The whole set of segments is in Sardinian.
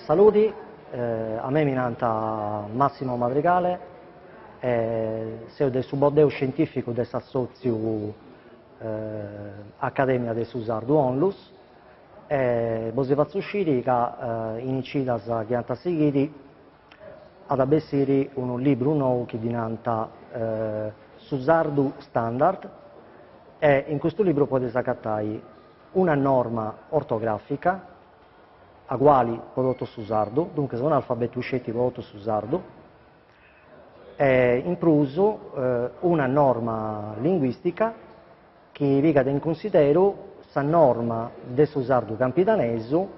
Saludi, a mei mi nant Massimo Madrigale e seu de su Boddeu Scientificu de s'assòtziu Acadèmia de su Sardu Onlus e bos fatzu sciri ca in is cidas chi ant a sighiri at a bessiri unu libru nou chi ddi nant Su Sardu Standard e in custu libru podeis agatai una norma ortografica aguali po totu su sardu, duncas un'alfabetu sceti po totu su sardu, e in prus una norma linguistica chi pigat in cunsideru sa norma de su sardu campidanesu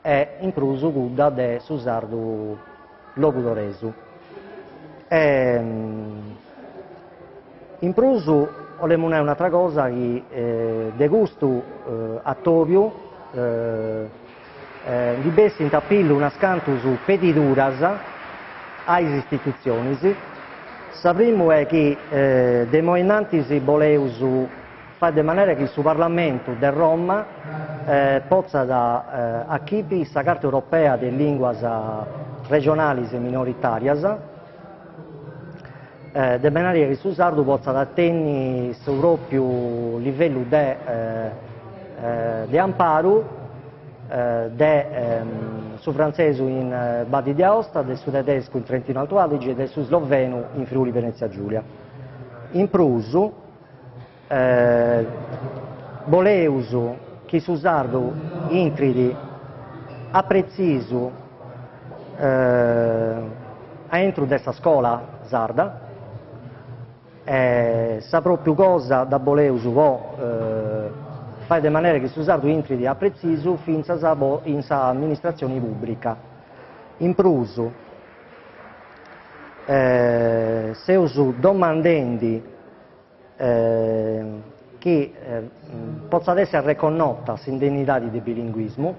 e in prus cudda de su sardu logudoresu. E in prus 'olemu nai un'atra cosa chi de custu atobiu ndi bessint a pillu unas cantus pediduras a is istitutzionis. Sa primu est chi de imoi innantis boleus fai de manera chi su Parlamentu de Roma potzat achipi sa Carta Europea de is Lìnguas Regionalis e Minoritàrias, de manera chi su sardu potzat tenni su pròpiu livellu de de amparu de su frantzesu in Baddi de Aosta, de su tedescu in Trentino Alto Adige e de su slovenu in Friuli Venezia Giulia. In prus Boleus chi su sardu intrit a pretzisu aintru de sa scola sarda e sa pròpriu cosa dda boleus po fai de manera chi su sardu intrit a pretzisu fintzas in s'amministratzioni pùbrica. In prus seus domandendi chi potzat essi arreconnota s'indennidadi de bilinguismu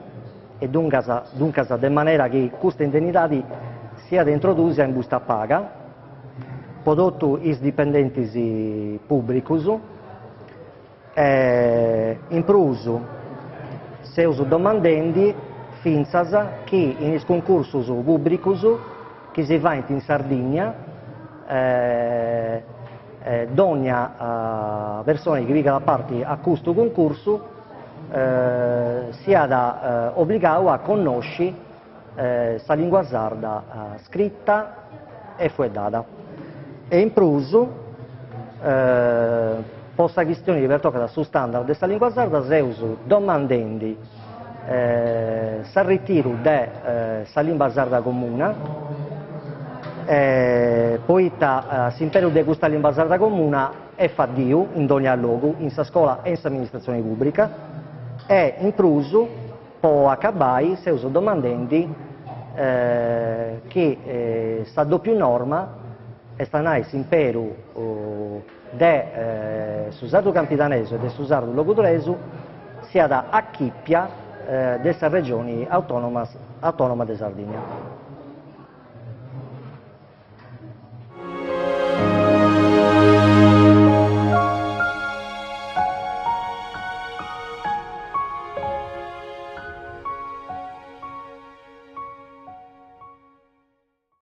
e duncas duncas de manera chi custa indennidadi siat introdùsia in busta paga po totu is dipendentis pùbricus e in prus seus domandendi fintzas chi in is cuncursus pùbricus chi si faint in Sardigna dònnia personi chi pigat parti a custu cuncursu siat obligau a connosci sa lingua sarda scrita e fueddada. E in prus, po sa chistioni chi pertocat su standard de sa lingua sarda seus domandendi s'arritiru de sa limba sarda comuna, poita s'imperu de custa limba sarda comuna est faddiu in dònnia logu, in sa scola e in s'amministratzioni pùbrica e in prus po acabai seus domandendi chi sa dòpiu norma, est a nai s'imperu de su sardu campidanesu e de su sardu logudoresu, siat achìpia de sa Regioni Autonoma de Sardigna.